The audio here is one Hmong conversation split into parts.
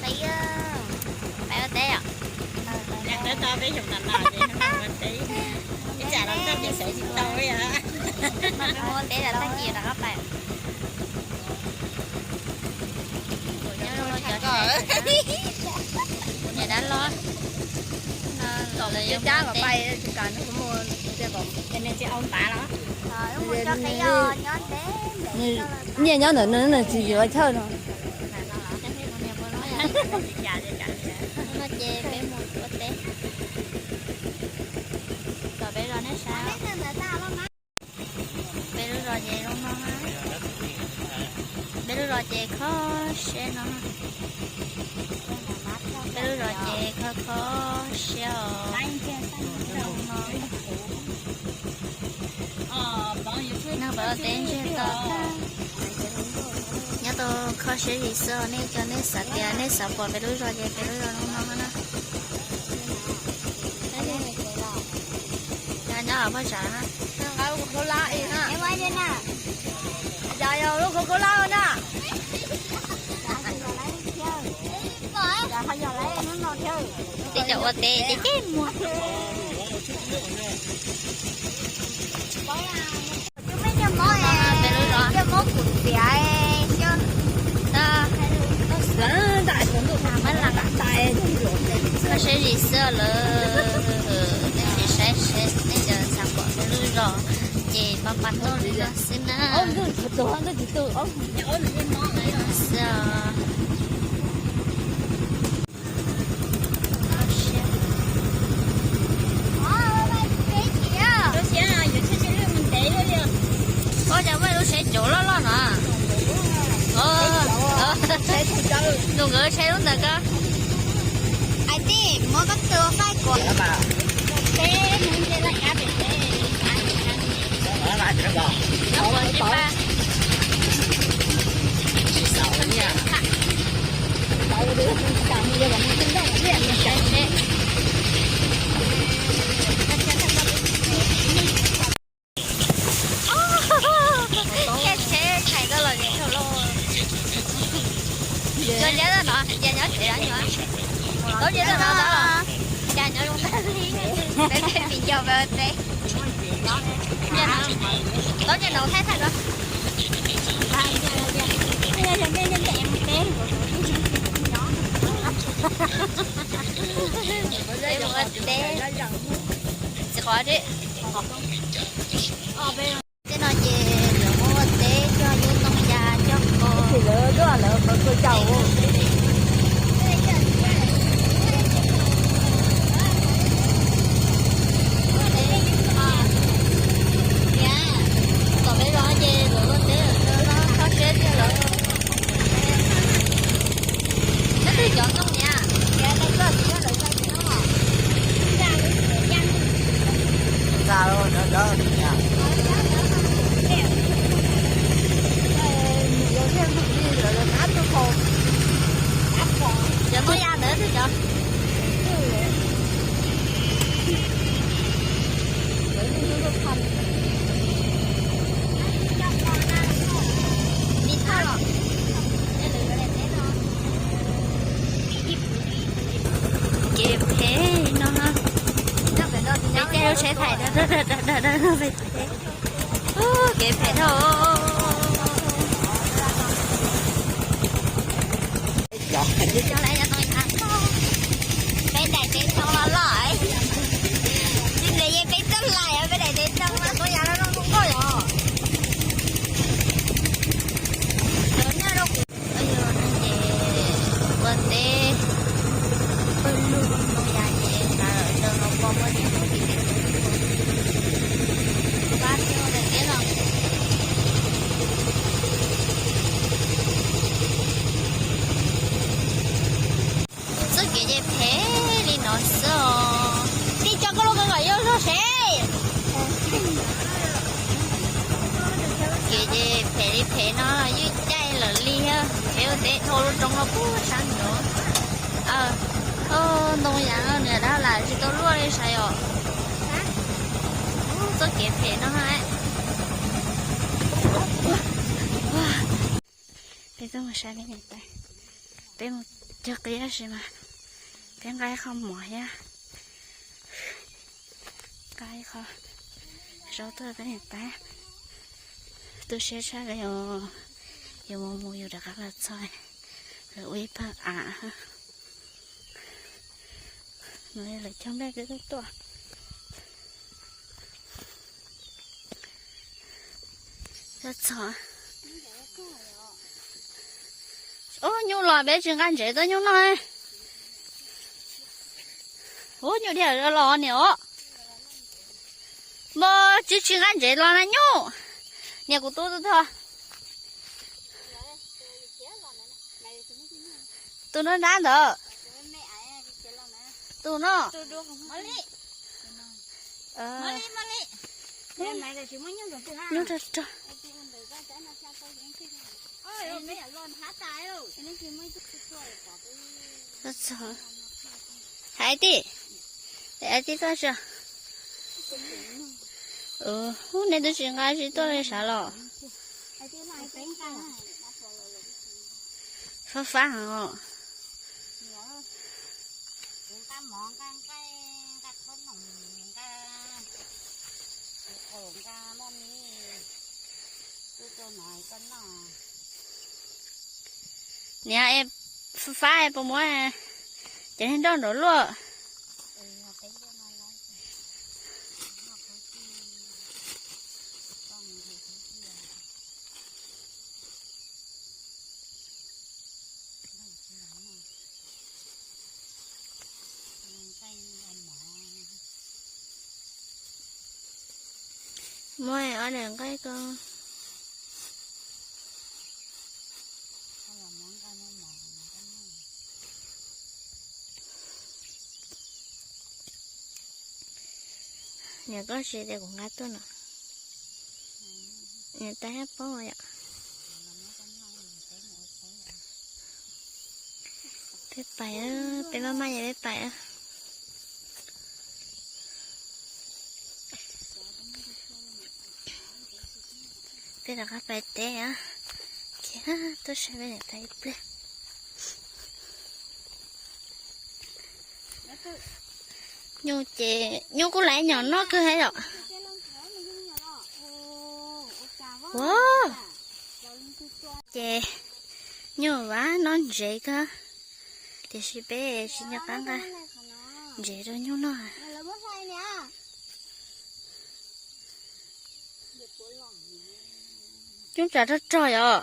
Pais ua teb os. Peb xyoo no no ces ua teb, ib tsam los txog ces sawv tsis tau li os. Peb ua teb los tag kis rov qab pais. Kuv nyob zoo cov niam dab laug, lawv yuav mus teb. Nyiaj nyob ntawm no tsis yuav chawj no. No ces peb mus ua teb. Kom peb zos nej saib. Peb lub zos ces zoo no. Peb lub zos ces kho siab no. Peb lub zos ces kho kho siab os. Zoo no. Neeg pem ua teb ntsiag to tag. Nyob tau kho siab zim xwb, nej cov nej xav tias nej xav pom peb lub zos ces peb lub zos zoo no na. Nyob nyob poj tsam na. Yog lub khau khaub lab na. Tej cov ua teb ces cem muag. Peb lub zos. Kho siab zim xwb lawm. Nej sim saib seb nej cov xav pom peb lub zos ces pab pab tuaj li no xwb na. Xwb os. Ua cas muaj lub tsheb cauv loj loj no? Nus nkawd tsheb lub ntawd koj. Hais tij muab koj tus faij kuv. Caij tsheb thaiv tau los tsis tau lauj. Cov nyob no, cas nyob tsev no nyuam. Tau nyob no, cas nyob zoo tag li. Peb pem ncaus peb ua teb. Tau nyob no thaij thaij no. Peb ua teb. Txiv qhov tsev. Tej no ces lawv muab ua teb coj yub ntoo ya coj kho. Tom peb zos ces lawv ua teb lawm, kho siab tiag lawm. Nyob twg cov ntoo niam? Cov ntoo ya ntawd twg cov? Kev phem no, peb caij lub tsheb thaiv, kev phem dhau. Peb daim teb ntoo los loj, tsis ntev yeej peb tuaj lais, peb daim teb ntoo mas ntoo ya los zoo nkauj yom. Ua teb pawg lug ntoo ya ces tas lawm, rau no pom muaj tib tug tib tug pab thiab daim teb no. Txoj kev ces phem li no xwb os. Tij, tso koj lub kawg kom yog zog seb. Kev ces phem li phem no, yeej caij lawm li thiab. Peb ua teb dhau lub roob no puag sab nraud. Ntoo yam no nws dab lam tsis tau luaj li sav yom. Txoj kev phem no. Peb tuaj mus saib peb niam tais. Peb mus Cog qia si mas peb nqa ib qho mov thiab nqa ib qho zaub tuaj peb niam tais. Tu siab tshaj li, yuav mus mus yus rov qab los txog, lawv ua ib pawg av. No lawv cog nplej twb tuaj. Ub, nyuj los peb tsis nqa ntsev tuaj nyuj noj. Ub, nyuj dhia los niam os. Npawg tsis tsis nqa ntsev los na nyuj. Niam kuv tu tu tho. Tus no nrab ntawd. Tus no. Nyuj rog rog. Hais tij, hais tij tuaj tso. Ub, nej twb tsis nqa tsis tuaj li sav los. Fab fab heev os. Niam, fab fab puas muab cov niag nroj nrov luaj? Muab ob daim nqaij ko. Niam, koj tsis tias kuv nqa tuaj no. Niam, tais hab paub yom. Peb pais, peb maj maj yom, peb pais. Peb rov qab pais teb. Tuaj saib peb niam tais ib pliag. Nyuj ces nyuj kuj laiv nyom noj kawg thiab yom. Ua ces nyuj vam noj ntsev kawg, tiam sis peb tsis nco qab nqa ntsev rau nyuj noj. Coob tsam rog rog yom.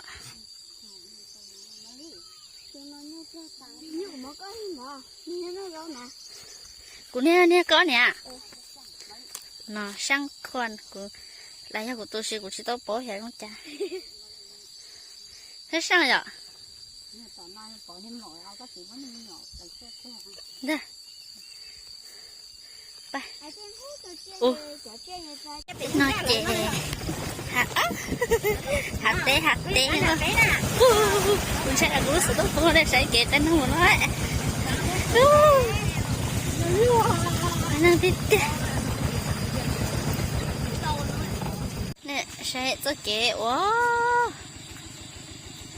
Kuv niag niag koj niam. No saab khuaj kuv, las yog kuv tu siab kuv tsis tau paub xyov zoo cas. Saab yom. Ntag. Ub, no ces hav teb hav teb. Kuv ntshai kuv lub xov tooj poob, nej saib kev qe noog no. Qe noog tiag tiag. Nej saib txoj kev ua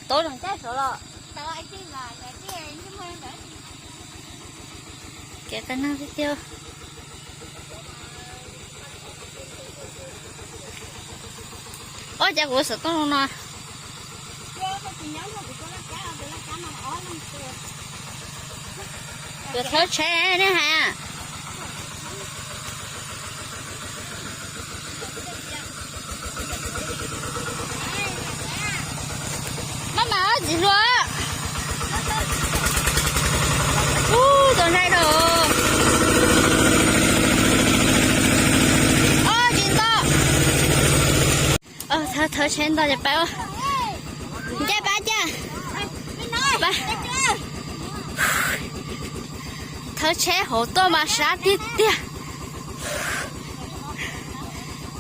tau zoo caij saud los. Kev qe noog tiag tiag. Ua cas kuv xov tooj zoo no? Yuav thawb tsheb nej hais. Maj mam txiv hluas. Ub, tus ntshai rau. Ob, tsis nto. Thawb tsheb nto ces pab. Ncaij pab cas. Thawb tsheb hauv tuaj mas sab tiag tiag.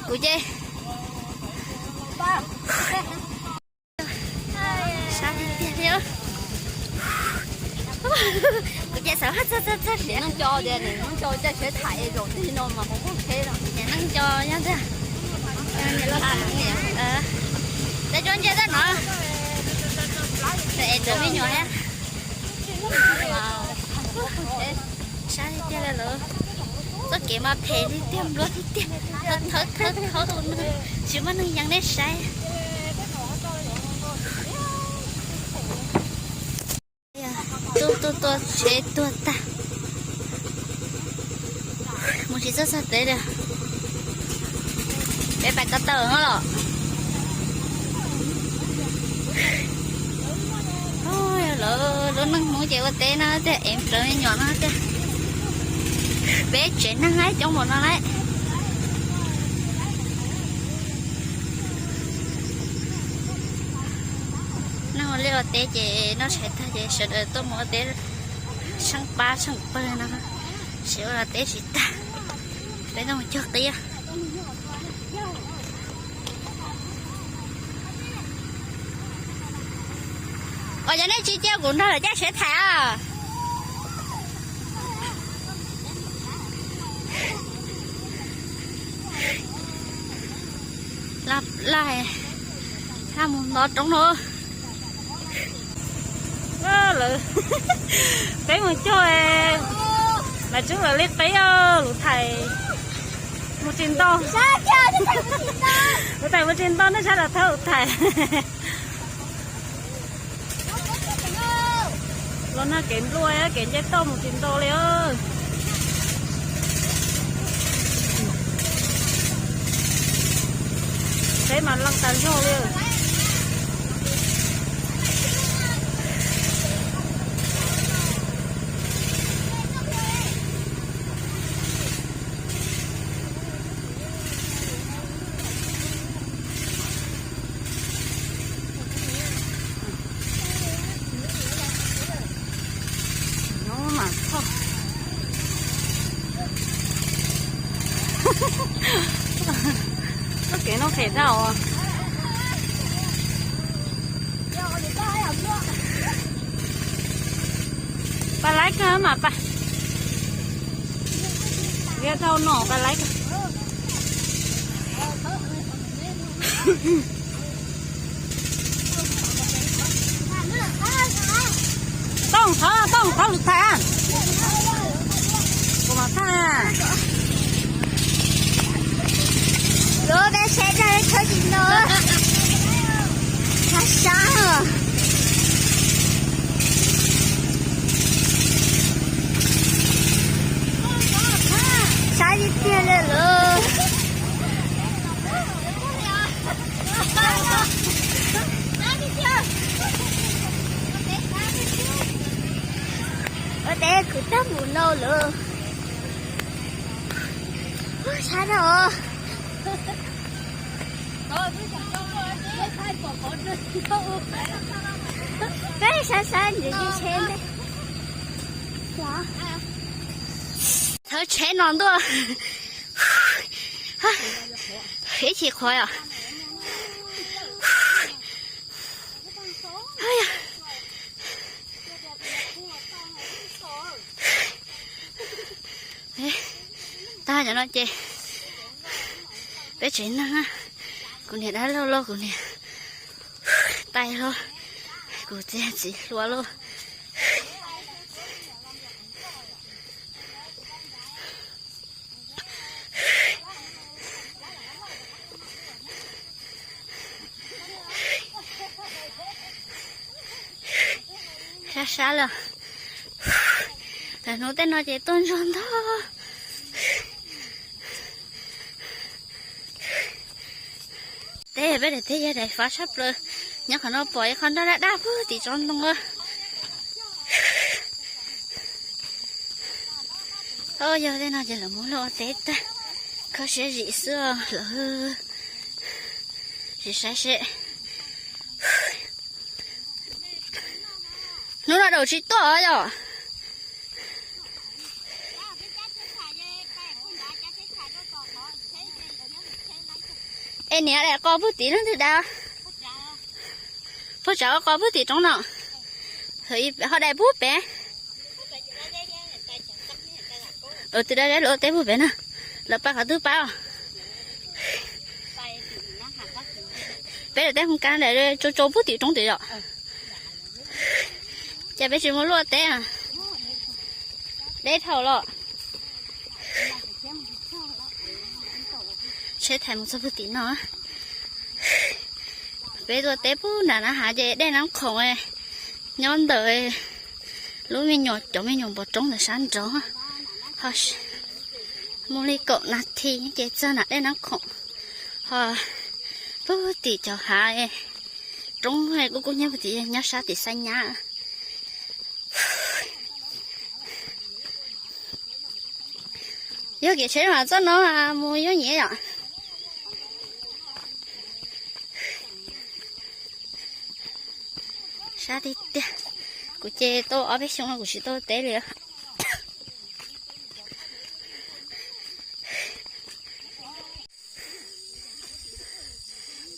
Kuv ces sab tiag tiag li. Kuv ces xav txog txog txog siav. Neej co tias neej co caij tsheb tham zaum twg no mas qhov qhov tsheb no. Neej co nyob tiag. Tes tso ntsia tag no. Es rau me nyuam thiab. Lawv txoj kev mas phem li tiag, npluav tiag tiag, thawv thawv thawv, tsis muaj neeg yees nej saib. Tuaj tuaj tuaj tsheb tuag tag, mus tsis txog txog tsev li. Peb pais ko taw no los. Lawv lub neej Hmoob ces ua teb no tiag, ev plawv me nyuam no tiag. Peb tsev neeg coob npaum no lawm. Neeg ua liaj ua teb ces noj tshais tag ces sawv daws tuaj mus ua teb, tsheej pab tsheej pawg no, tsis ua teb tsis tag, peb tuaj mus cog qib. Os, yog nej tsis cia kuv nrog lawv caij tsheb thaiv os. Laj, laj mus ntov roob no. Lawv, peb mus cog, Maiv Tswb lawv li qib, lus thais mus tsis nto. Lus thais mus tsis nto, nej saib los thawb lus thais. Los nag kev nplua, kev nce toj mus tsis nto li. Teb mas leej tas zog li. Txoj kev no phem tag os. Pab laib kawg mas pab. Liab dhau no pab laib kawg. Tooj thawb, tooj thawb lus thais. Kuv mam thaj. Lub peb tsheb dag tshawb tsis nto. Sab sab. Sab tiag tiag li lawm. Ua teb khwv tag mus no lawm. Sab dhau. Peb sab sab ntawm tsheb ntag. Thawb tsheb no ntuj. Ib chim qhuav os. Tag cov no ces peb tsev neeg, kuv niam dab laug los kuv niam tais hlo, kuv txiv, txiv hluas los. Sab sab li. Lawv hnub tej no ces tuaj ntog ntog. Teb peb daim teb yog daim fav tshaj plaws. Nyob qhov no pom ib qho nroj daj daj puag tim tsob ntoo. Yog tej no ces lawv muab luaj ua teb tag. Kho siab zim xwb lawm. Tsis saib seb. Hnub no daum tsis tuaj yom. Es niam daim qos puag tim leej twg dav? Puag tsav ua qos puag tim roob no. Ho daim puag pem. Twg dav deb lawv teb puag pem na. Lawv pab qhov twg pab os. Peb lawv teb hoo kab ntawm tsau tsau puag tim roob tim yom. Ces peb tsis muaj luaj teb. Deb dhau los. Tsheb thaiv mus txog puag tim no. Peb tuaj teb puag nram na hav ces dej Nab Khoom nyob ntawm lub me nyuam, cov me nyuam npoo roob ntawm sab nraud. Mus li kaum nas this ces txog nram dej Nab Khoom. Ho puag tim cov hav roob kuj kuj nyob puag tim, nyob sab tim Xab Nyab. Yog kev tsheb mas txoj no mus yooj yim yom. Sab tiag tiag. Kuv ces tau ob peb xyoo no kuv tsis tau teb li.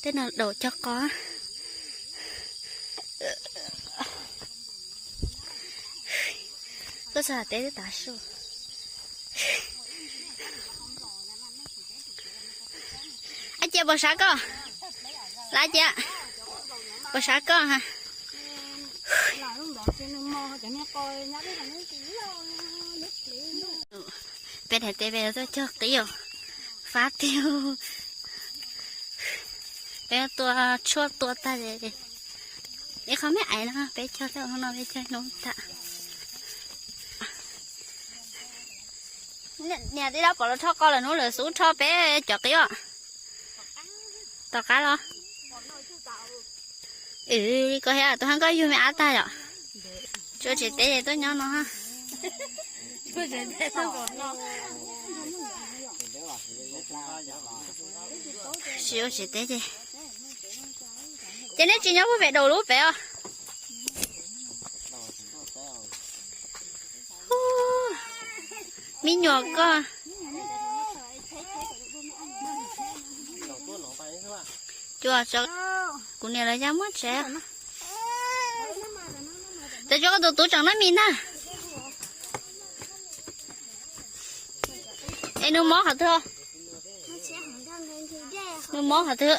Tej no daus cog qos. Koj txog teb twb tav su. Ab cia puas sab koj? Lab cia puas sab koj ha? Peb daim teb peb tuaj cog qib os, fab tiag. Peb tua tshuaj tua tag, ib qho me aiv no peb cog tag, no peb cog hnub tag. Niam tij laug pom los rho qos lawm, hnub lawm xub rho peb cov qib os. Tom qab los. Koj thiab tus hab koj yug me ab tag yom? Tsuas tsev teb tuaj nyob no. Tsis ua tsev teb ces, ces neb tsis nyob puag pem daus lub pem os. Me nyuam koj, cua, kuv niam lawv ya muab tsev. Cov cua koj tus tub tseem noj mis ntag. Es nws mob qhov twg? Nws mob qhov twg?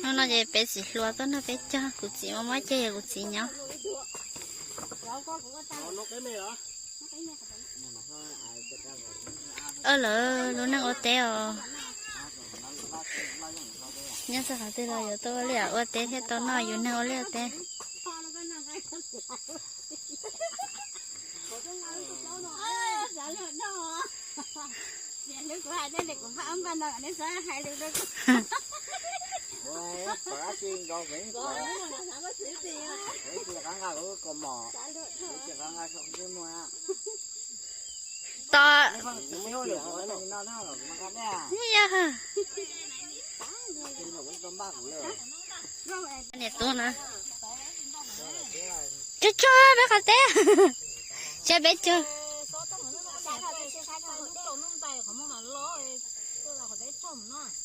Hnub no ces peb txiv hluas tuaj nrog peb cog, kuv txiv mob mob ces yog kuv txiv nyob. Lawv lub neej ua teb os. Nyob txog qhov twg los yuav tau ua liaj ua teb thiaj tau noj yus neeg ua liaj ua teb. Tos. Yog niam tub na. Tsuag tsuag peb qhov teb. Tsuag peb tsuag.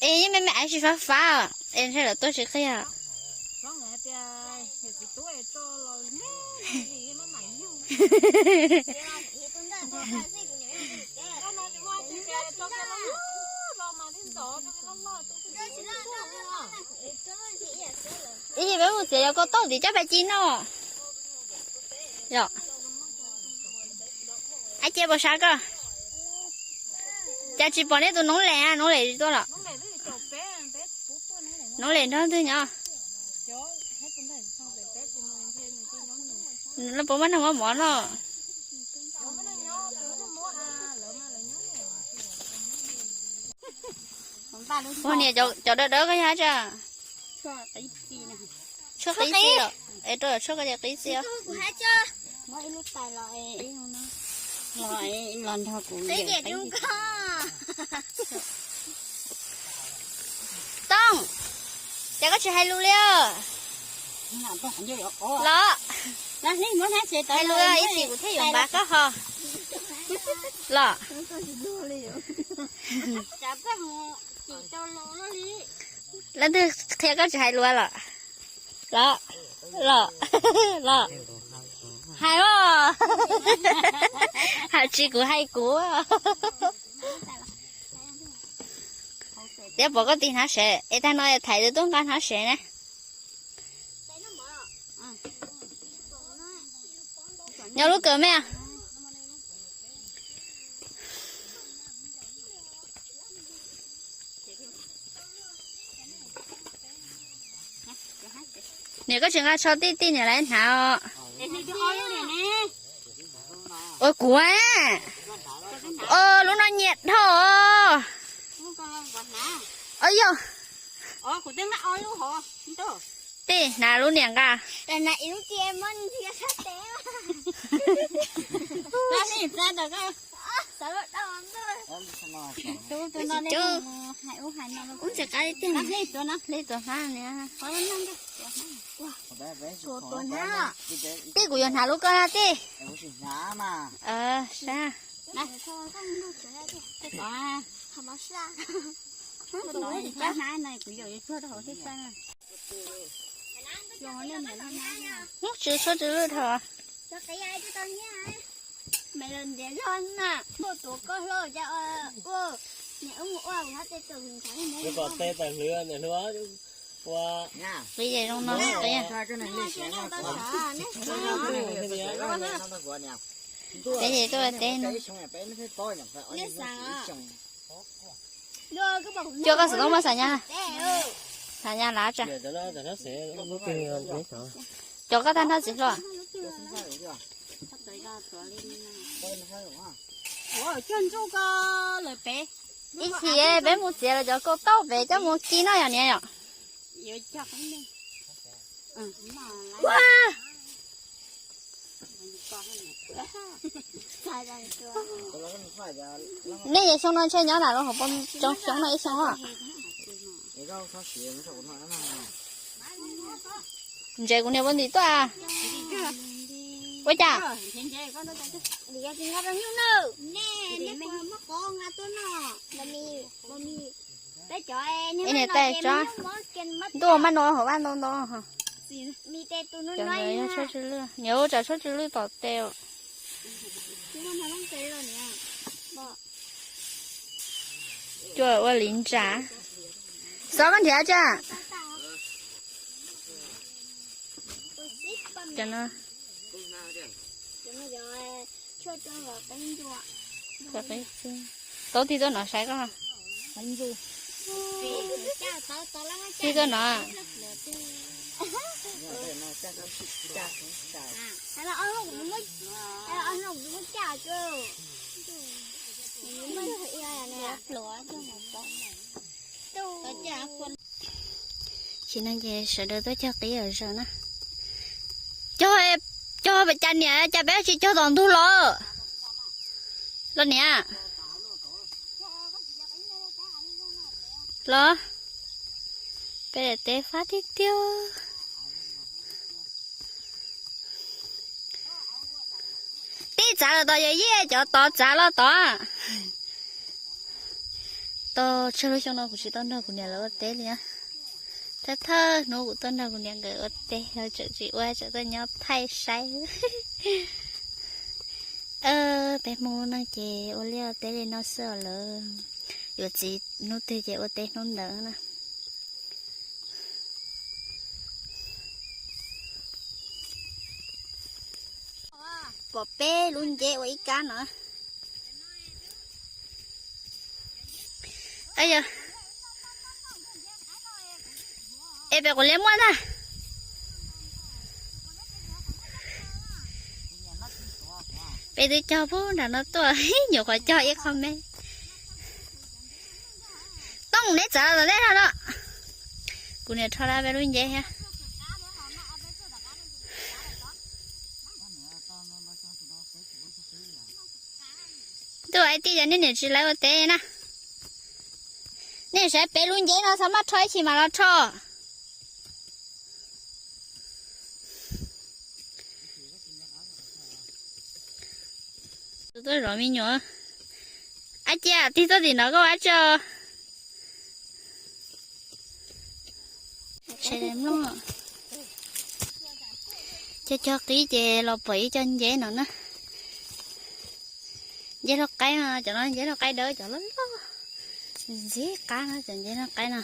Es yeej me me aiv tsis fab fab es ntshe lawv tuaj tsis qhia. Ib yim peb mus txiav yog koj tauj tim caj pais ci no. Yom. Ab cia puas sab koj? Cas tsis pom nej tus noob les, noob les tsis tuaj los? Noob les nrog twg nyob? Los puas muaj neeg muab mov no? Ua niam cov dawb dawb koj yog tsa. Tshuaj qib xwb los? Es rau tshuaj koj ces qib xwb os. Tooj, cas koj tsis hais lus li os? Los, hais lus ib chim kuv thiaj yuav npav koj ho. Los, leej twg qhia koj tsis hais lus los? Los, los, hais os. Hais tsis kuv hais kuv. Tias pom koj tig hnav sev es tag no thaiv tus tub nqa hnav sev na. Nyob lub kawm me. Niam koj tsis nqa tsho tij tij niam lawv hnav os. Ua kuv, lub no nyiam dhau. Yog, tij hnav lub niam nqa. Tij kuv yuav hnav lub koj na tij. Sab. Hnub tsis tshuaj tsis lwj dhau. Tes tawm hlwv niam hlub. Qiv ces zoo no qiv. Qiv ces tuaj teb no. Coj koj xov tooj muaj xas nyas, xas nyas lav tsa. Cov koj tag nrho txiv hluas. Ib chim peb mus txiav los cov kauj tauj pem coj mus kis noj yom niam yom. Nej yog xyoo no ntshe nyob nram lub hauv paus tsoo xyoob no ib xyoo os. Ntses kuv niam ua ntim tuaj. Ua cas? Niam tais tsob ntuj maj nua hauv vaj ntau ntau. Cov ntawd yog tshuaj tsw lwj, niam ua tsam tshuaj tsw lwj tom tes. Cua ua li ntsa. Xov koj nrhiav tsa. Tau tig tuaj no saib koj. Tig tuaj no. Tsis no ces sawv daws tuaj cog qib ua zaum na. Cog, cog pes cas niam, cas peb tsis cog tom ntug los? Los niam. Los, peb daim teb fab tiag tiag. Tij txav los tod, yog yij cov tod txav los tod. Tau tsawg lub xyoo no kuv tsis tau nrog kuv niam lawv ua teb li. Thawj thawj hnub kuv tuaj nrog kuv niam nkawd ua teb, tsam tsis ua tsam tuaj nyob thaij saib. Peb Hmoob no ces ua liaj ua teb li no xwb os lawm. Yuav txiv hnub twg ces ua teb hnub ntawd na. Pom peb lub nceb ua ib kab no. Es pem quav liab muaj ntag. Peb twb cog pub nram no tuaj, nyuam qhuav cog ib qho me. Tooj, neb txav los nej no no. Kuv niam rho dab peb lub nceb thiab. Ntuj, ib tij yog nej niam tsis laiv ua teb na. Nej saib peb lub nceb no xav maj rho ib chim mam los rho. Tuaj zov me nyuam. Ab cia tig tuaj tim no koj ua tso. Cog cog qib ces los pom ib co nceb no na. Nceb lau qaib, cov no nceb lau qaib dawb, cov loj loj. Ntxim qab no, cov nceb no qaib no.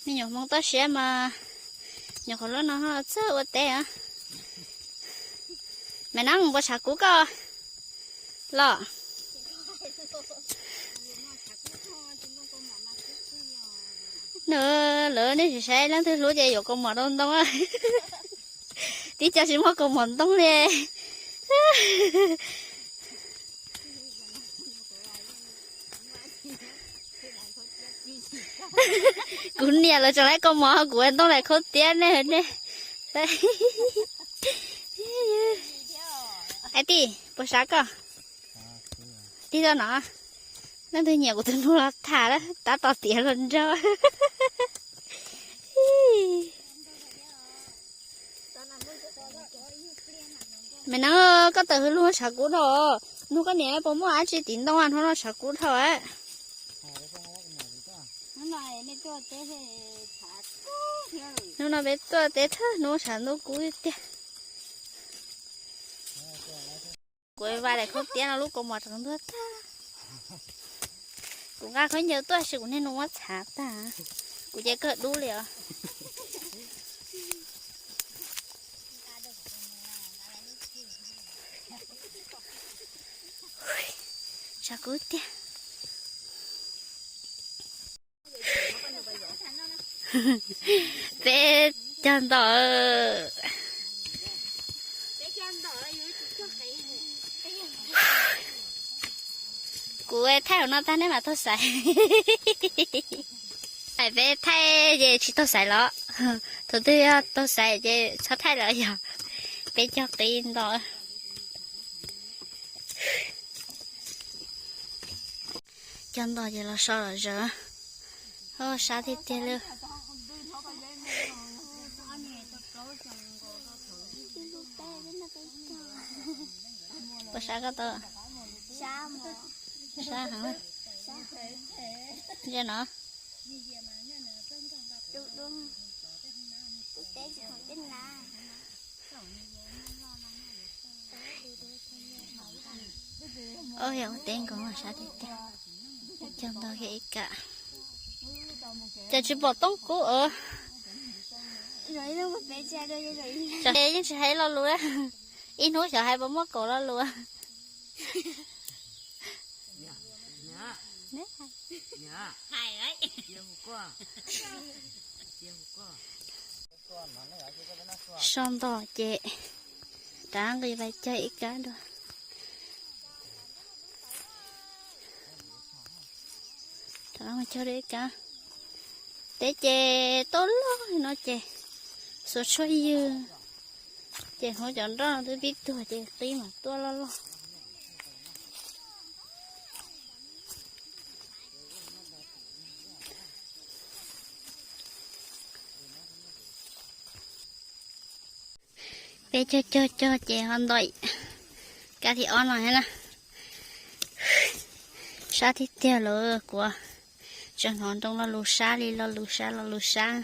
Me nyuam Hmoob toj siab mas nyuam qhuav luaj no txawj ua teb os. Maiv Neeb, puas tshav kub koj los? Nws, lawv nej sim saib leej twg hlub ces yuav kaus mom rau ntoo. Tib co tsis muaj kaus mom ntoo li. Kuv niam lawv tseem laib kaus mom, kuv ua ntoo laim khaub tiab ne ne. Aib Tij, puas sab koj? Tij tau no, leej twg nyiam kuv tus nus los tham, tab tom tiav los nraug. Me Neeb, koj tawm hwv lug tshav kub dhau. Nug koj niam puas muaj dab tsi tim ntoo, hnub no tshav kub dhau. Hnub no peb tuaj teb thawj hnub tshav ntuj kub tiag. Kuv va daim khaub tiab no lub kaus mom rov ntuag tag. Kuv nqa khaub ncaws tuaj sis kuv niaj hnub muab txhav tag. Kuv ces kawg dub li os. Tshav kub tiag. Peb cog nto. Kuv thaij hauv no tag nej mam taug xaiv. Peb thaij ces tsis taug xaiv los. Thaum twg yog taug xaiv ces txhob thaij lawm yog. Peb cog qis nto. Cog nto ces los so lom zem. Sab tiag tiag li. Puas sab koj tau? Sab heev. Ntsia no. Yog ua teb nkaus sab tiag tiag. Cog nto kiag ib kam. Cas tsis pom Tooj Kub os? Yeej tsis hais lo lus, ib hnub xyov hais puas muaj kaum lo lus. So nto ces rov nqis pais cog ib kab dua. Rov cog dua ib kab. Teb ces tuaj loj li no ces xuas tshuaj ywg, ces hnub cov nroj twb pib tuag ces qib mam tuaj loj loj. Peb cog cog cog ces ho nto kab thib ob no thiab na. Sab tiag tiag lawm, kuv tseem hnov nroo lo lus sab li lo lus sab lo lus sab.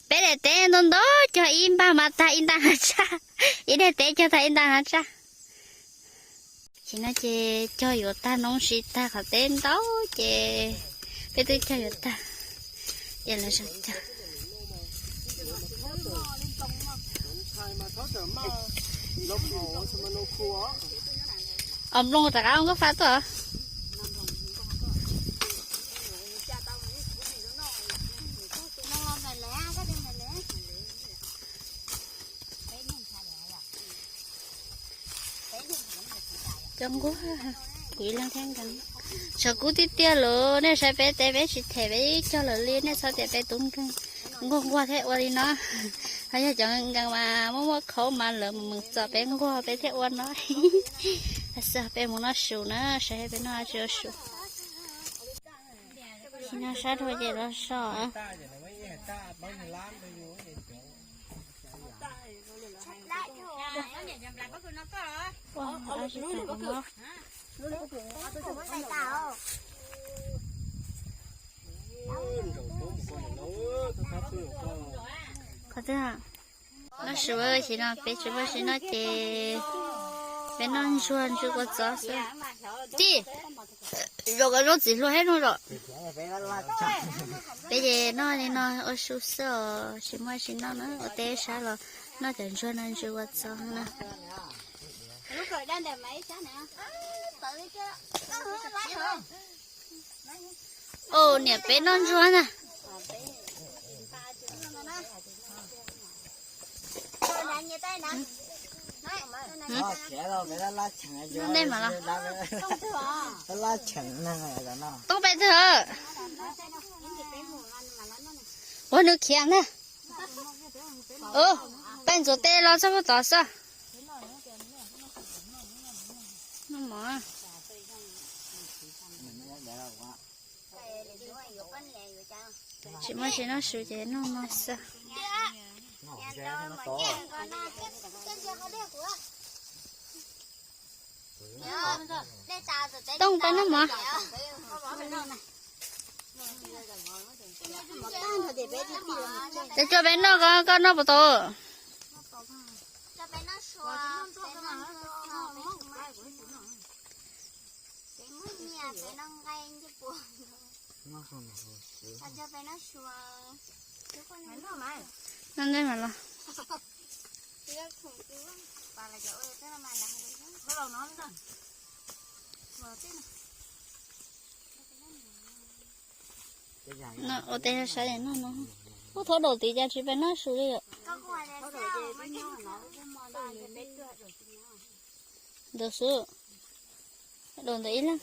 Peb daim teb ntau ntau cog ib npag mas tag ib nta hnav tsaj, ib daim teb cog tag ib nta hnav tsaj. Tam sim no ces cog yuav tag, noob si tag qhov teb ntau ces peb twb cog yuav tag, ces lawv sawv cog. Os, nplooj rov qab ua nkauj fa tuaj. Cov nquag, kuv ib leeg thiab nkees. Tshav kub tiag tiag lawm, nej saib peb teb peb tsis them peb cog lawm li, nej txhob tias peb tub nkeeg. Nquag nquag thiaj ua li no, ho yog cov nkees mas muaj muaj khaub mas lawv mus txom peb nquag peb thiaj ua no. Xwb peb mus noj su na, saib peb noj tsis ua su. Tsis noj sab dhau ces los so. Qhov twg? Noj su, tam sim no peb tsis muaj sim noj ces peb noj ntsuag ntsuag kua txob xwb. Tij, zoo koj zoo txiv hluas thiab no os. Peb ces noj li no ua su xwb os, tsis muaj sim noj na, ua teb sab los noj cov ntsuag no ntsuag kua txob na. Au, niam peb noj ntsuag na. Ntej mas los. Toob peb twg? Ua nws khiav ntag. Peb ntxuav tes los txog puag tod xwb. Tsis muaj tsis noj su ces noj no xwb. Tooj pab noj mov. Ces coj peb noj, koj noj puas tau? Noj ntej mas los. Ua teb sab no no. Ub, thauj daum tid cas tsis peb noj su li yom. Ntawd xwb. Daum ntawd ib leeg.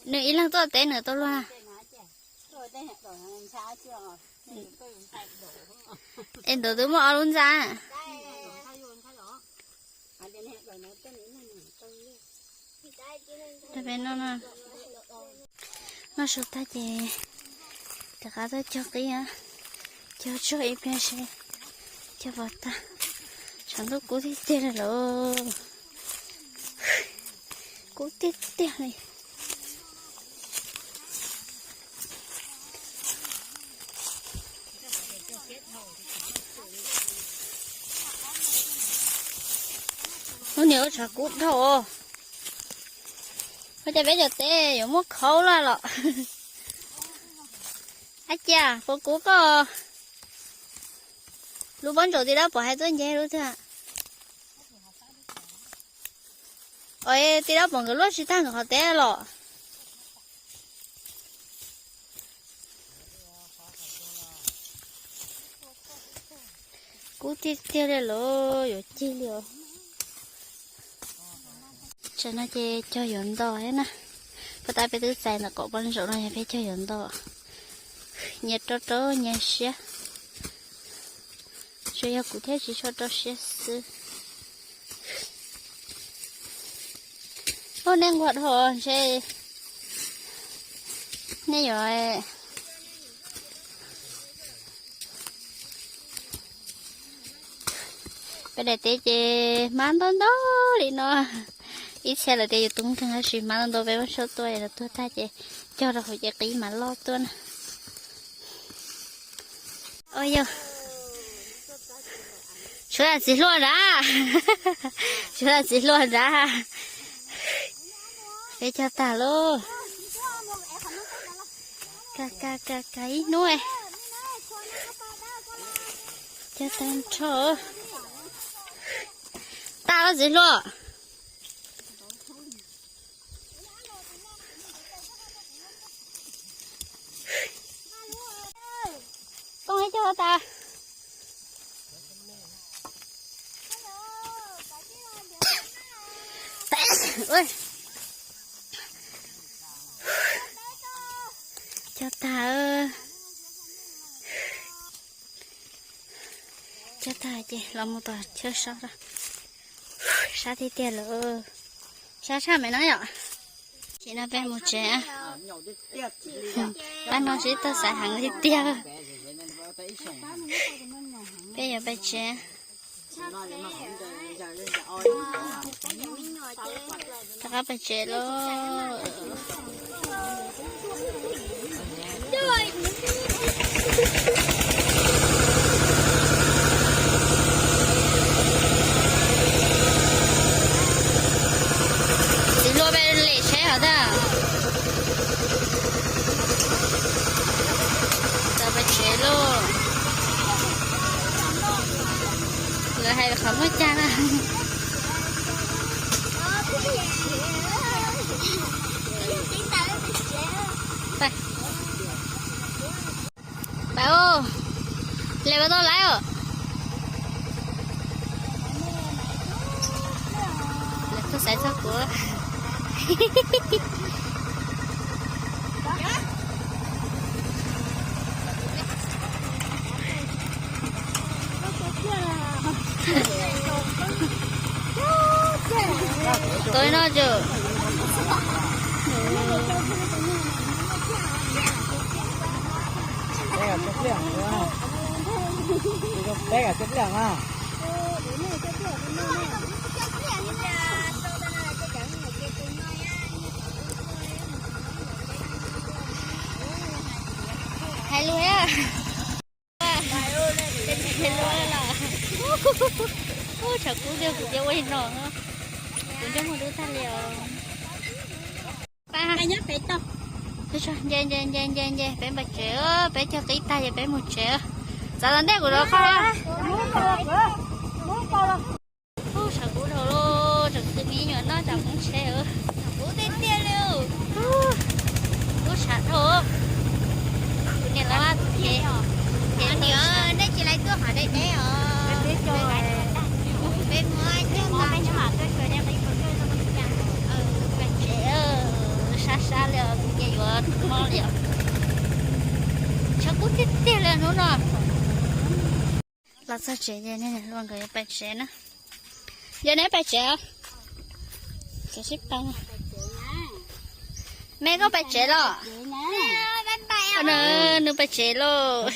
Nws ib leeg tuaj teb nws tau luag na. Es ntawd twb muaj ob lub ntxa. Noj su tag ces rov qab tuaj cog qib, cog tsuag ib pliag seb cog puas tag. Tshav ntuj kub tiag tiag li lawm, kub tiag tiag li. Lub niag ua tshav kub dhau os. Ua cas peb cov teb yuav muaj khaub laj los. Ab cia puas kub koj. Lub pob ntsaum tij dab pom hais tuaj nce lub twg? Os, tij dab pom nkawd luaj tsis tag nkawd qhov teb los. Kub tiag tiag li lawm, yuav cig li os. Tam no ces cog yuav nto thiab na. Puag ta peb twb txais ntawm qaum pob ntsaum no yog peb cog yuav nto. Nyias rau rau nyias siab. Tsuas yog kuv thiab tsis tshua rau siab xwb. Ub, nej nquag dhau ntshe nej yuav. Peb daim teb ces hmab ntau ntau li no. Ib txhia lawv tias yus tub nkeeg tab sis hmab ntau ntau peb muab tshuaj tuaj es lawv tuag tag ces cog rau hauv ces qib mas loj tuaj na. Ua yog, tshuav txiv hluas nrad, tshuav txiv hluas nrad. Peb cog tag lauj. Ka ka ka ka ib hnub, cog tag nrho. Tag lawm txiv hluas. Poob ib co tas. Cog tag, cog tag ces los mus tom chaw so. Sab tiag tiag lawm, sab tshaj me no yom. Tam no peb mus tsev, pab no sib tog xav heev tiag tiag. Peb yuav pais tsev. Rov qab pais tsev lauj. Xaiv txog kuv. Tua no tso. Peb kaum cuaj pliaj na. Hais lus thiab. Hais lus los. Tshav kub tiag, kuv cia ua li no. Kuv nco muag dub tag li os. Nce nce nce nce nce, peb npaj tsev, peb cog qib tag ces peb mus tsev. Txav los ntej kuv rau qhov. Ub, tshav kub dhau lawm, tseem khwv me nyuam noj tsam poob tsheb. Kub tiag tiag li. Kub tshav dhau. Kuv niam lawv mas, niam, nej tsis lais tuaj qhov deb deb os. Peb muab coj mas, sab sab li os, kuv cia yuav mob li os. Tshav kub tiag tiag li hnub no. Los txog tsev ces niam hluas nkawd yuav pais tsev na. Yog neb pais tsev? Tsev sib pais. Me koj pais tsev los? Nws pais tsev lauj.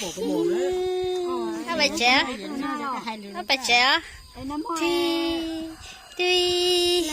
Koj pais tsev? Koj pais tsev? Tij, tij.